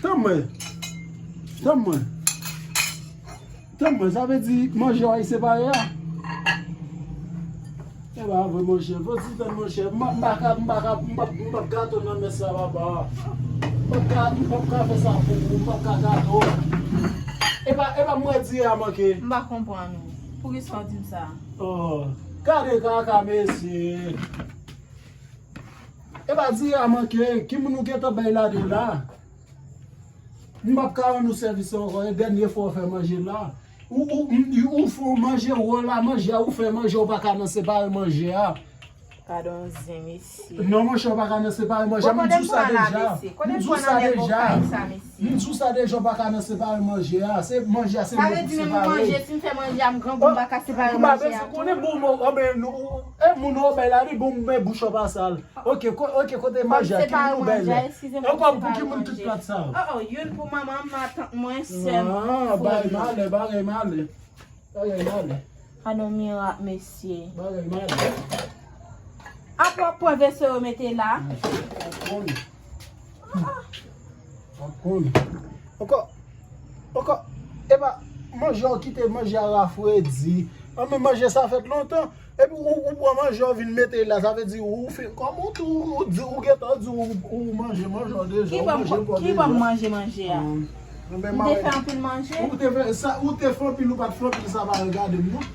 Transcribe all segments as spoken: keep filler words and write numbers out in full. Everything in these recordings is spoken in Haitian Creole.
Tann mwen. Tann mwen. Tann mwen, sa vle di manje w ay separe a? E pa vre, monchè. Fò ti tann, monchè. M pa, m pa ka, m pa ka, m pa, m p ap gato nan mès la, papa. M p ap ka, m p ap ka fè sa pou ou, m p ap ka gato. E pa, e pa mwen di a manke. M pa konprann ou. Poukisa w di m sa? Oh, gade kaka, mesye. E pa di a manke, ki moun ou gentan bay la de la? M p ap ka rann ou sèvis ankò, e dènye fwa w fè manje la. Ou, ou, ou, ou fè manje, ou la manje a, ou fè manje, ou pa ka nan separe manje a. Gadon zen, mesye. Non, monchè, ou pa ka nan separe manje a, m di w sa deja. M di w sa deja. M di w sa deja, ou pa ka nan separe manje a. Se manje a, se mwen pou m separe. Sa vle di menm manje, si m fè manje a, m grangou, m pa ka separe manje a tou. Ou pa bezwen konnen bon, bon, anben, nou, e moun ou bay la, li bon, men bouch ou pa sal. Ok, ko-, ok, kote manje a, ki moun ou bay la? Ankò, pou ki moun tout plat sa yo? Oh, oh, youn pou manman m, matant mwen, sè m, frè m. Ah, bagay malè, bagay malè. Bagay malè. Gadon mirak, mesye. Bagay malè. Apa w pran veso yo mete la? Mesye, w ap konn. W ap konn. Ankò, ankò, epa, manje w kite manje a rafredi. Anben manje sa fèt lontan. Epi ou, ou pran manje w vin mete la, sa vle di ou fin, kòm ou tou, ou di, ou gentan di ou, ou manje manje w deja, ou manje kò deja. Ki ban m manje manje a? M te fè anpil manje. Ou te fè sa, ou te fè anpil, ou pa t fè anpil, sa pa regade m non.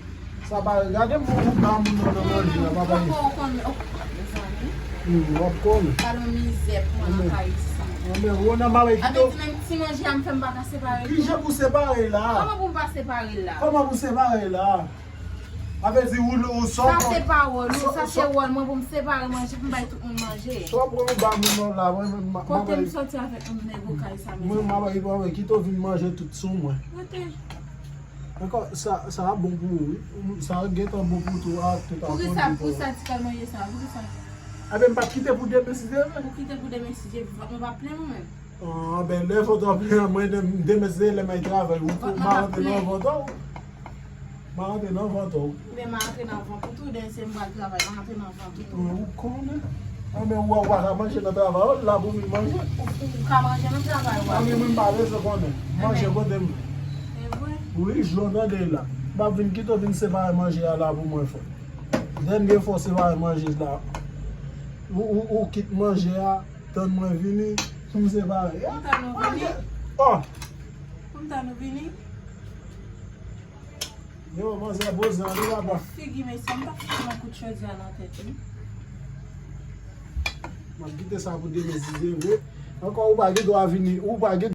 Sa pa regade m, ou ba moun nan nan manje a, pa bay. Kòman w konnen? Oh, mezanmi. Hmm, w ap konnen. Gadon mizè pou mwen nan kay isi. Anben, ou nan mare kito. Sa vle di menm ti manje a m fè m pa ka separe l non. Ki jan pou separe l la? Kòman pou m pa separe l la? Kòman pou separe l la? Sa vle di ou, ou sa w pran. Sa se pa wòl ou, sa se wòl mwen pou m separe manje, pou m bay tout moun manje. Sa w pran ou ba moun nan la, mwen menm m ap bay. Kote m soti avèk moun nèg okay sa, mezanmi? Mwen m ap bay, mwen kite w vin manje tout sou mwen. Kote? Ankò, sa, sa a bon pou ou, wi. Sa gentan bon pou tou, a, tout a. Poukisa, poukisa ti kal manje sa? Poukisa? Enben, m p ap kite pou demen si Dye vle. Ou kite pou demen si Dye vle, mwen p ap plenn ou menm. Ah, ben, lè vant w ap plen, mwen, demen se lè m al travay, ou, ou pa rantre nan vant w. M pa rantre nan vant w. Men m a rantre nan vant ou tou, demen se m pral travay, m a rantre nan vant ou tou. Ou konnen. Ah, men ou, ou pa ka manje nan travay, ou la pou vin manje. Ou, ou ka manje nan travay, ou. Ah, men mwen m pa bezwen konnen. Manje kote m. E vre? Wi, jan w tande la. M ap vin kite w vin separe manje a la pou mwen fè. Dènye fwa w separe manje la. Ou, ou, ou kit manje a. Tann mwen vini, pou m separe. Kontan nou vini. Oh! Kontan nou vini. Yo, manzè poze an, li pa bon. Figi mesye, m t ap fout yon kout chòdyè nan tèt li. M ap kite sa pou demen si Dye vle. Ankò, ou pa gen dwa vini, ou pa gen